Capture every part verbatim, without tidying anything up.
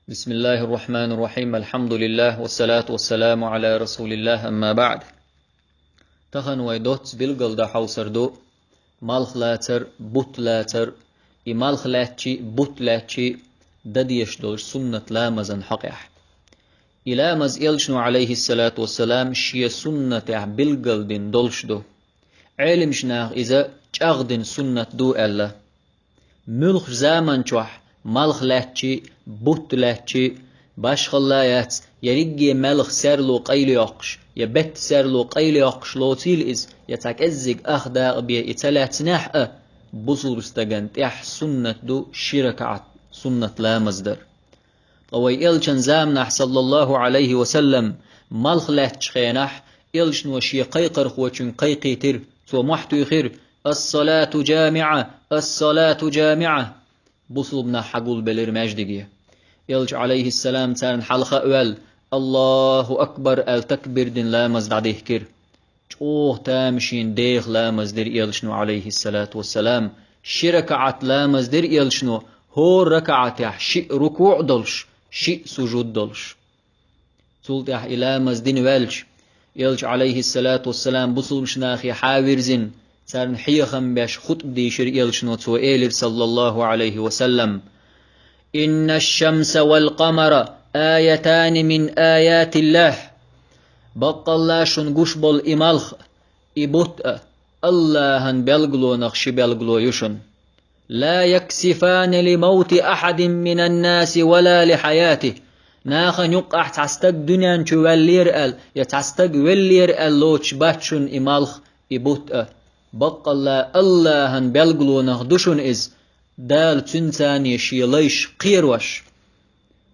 بسم الله الرحمن الرحيم. الحمد لله والصلاة والسلام على رسول الله، أما بعد. Тахан вай доцца билгал дан хьовсар ду малх лацар, бутт лацар, и малх лаьцчи, бутт лаьцчи дан дезаш долча суннат ламазан хьакъехь. И ламаз элчано, алейхиссалату вассалам, шен суннатехь билгал дина долуш ду. Ӏелимаш наха иза чӀагӀдина суннат ду аьлла. Муьлххачу заман чохь малх лаьцчи, бутт лаьцчи, башхалла яц, я ригге маьлха серло къайлайоккхуш, я бетта серло къайлайоккхуш лоцийла иза, я цхьа кӀеззиг ах дакъа бен и ца лаьцнехь а, бусулба стагана тӀехь суннат ду ши ракаӀат суннат ламаз дар. Ткъа вай элчан заманахь, саллаллаху Ӏалайхи ва саллам, малх лаьцначу хенахь, элчано шен кхайкхархочуьнга кхайкхийтира, цо мохь туьйхира: «Ас-салату джамиӀа! Ас-салату джамиӀа!» Бусулба нах хьагулбелира маьждиге. Элча, алейхиссалам, царна хьалха а ваьлла, «Аллаху акбар!» аьлла, такбир дина ламаз дӀадихкира. ЧӀогӀа тамашийна деха ламаз дира элчано, алейхиссалату вассалам. Ши ракаӀат ламаз дира элчано, хӀора ракаӀатехь шиъ рукуӀ долуш, шиъ сужуд долуш. Цул тӀаьхьа и ламаз дина ваьлча, элча, алейхиссалату вассалам, бусулбачу нахе хьавирзина, царна хьехам беш хутӀба дийшира элчано, цо элира, саллаллаху Ӏалайхи ва саллам: «Инна аш-шамса вал къамара аятани мин аятиллахь». Баккъалла шуна гуш болу и малх а, и бутт а Аллахьан белгалонах ши белгало ю шуна. «Ла яксифани ли мавти ахьадин минан наси ва ла ли хьаятихь». Нахана юккъахь цхьа стаг дуьнен чу ваьллера аьлла, я цхьа стаг веллера аьлла лоцуш бац шуна и малх, и бутт а. Баккъалла Аллахьан белгалонах ду шуна иза, Дала цуьнца шен лайш кхерош.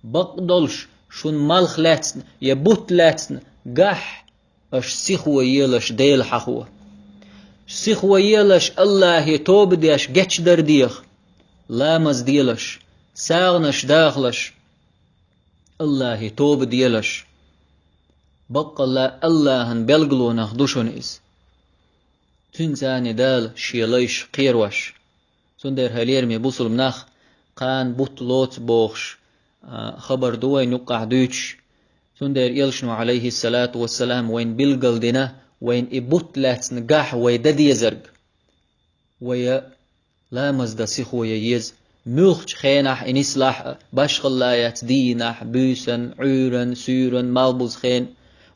Бакъдолуш, шуна малх лаьцна я бутт лаьцна гахь, аша сихо елаш Дела хьахо. Сихо елаш Аллахье тоба деш гечдар деха. Ламаз делаш, сагӀанаш дахалаш, Аллахье тоба делаш. Баккъалла Аллахьан белгалонах ду шуна иза. Цуьнца Дала шен лайш кхерош. Цундела, хьоме бусулба нах, кхана бутт лоцу бохуш, а, хабар ду вайна юккъахь дуьйцуш. Цундела элчано, Ӏалайхиссалату вассалам, вайна билгал дина, вайна и бутт лаьцна гахь вай дан дезарг. Вай ламаз дан сихо ян еза, муьлххачу хенахь и нислахь а, башхалла яц дийнахь, буьйсан, Ӏуьйран, суьйран, малхбузу хен.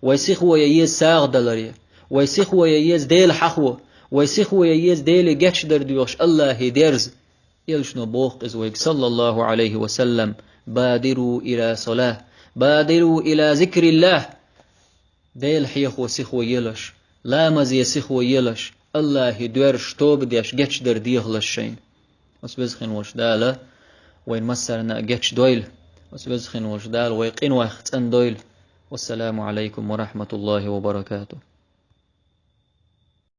Вай сихо ян еза сагӀа даларе, вай сихо ян еза Дела хьахо, вай сихо ян еза Деле гечдар доьхуш Аллахье дерза. Элчано боху иза вайга, саллаллаху Ӏалайхи ва саллам: «Бадиру иля салахь, бадиру иля зикриллахь». Дела хьехо сихо елаш, ламазе сихо елаш, Аллахье доьрзуш, тоба деш гечдар дехалаш шайна. Аса веза хин волуш Дала вайн массарна а гечдойла. Аса веза хин волуш Дала вай къинойх цӀандойла. Вассаламу Ӏалайкум ва рахматуллахи ва баракатух.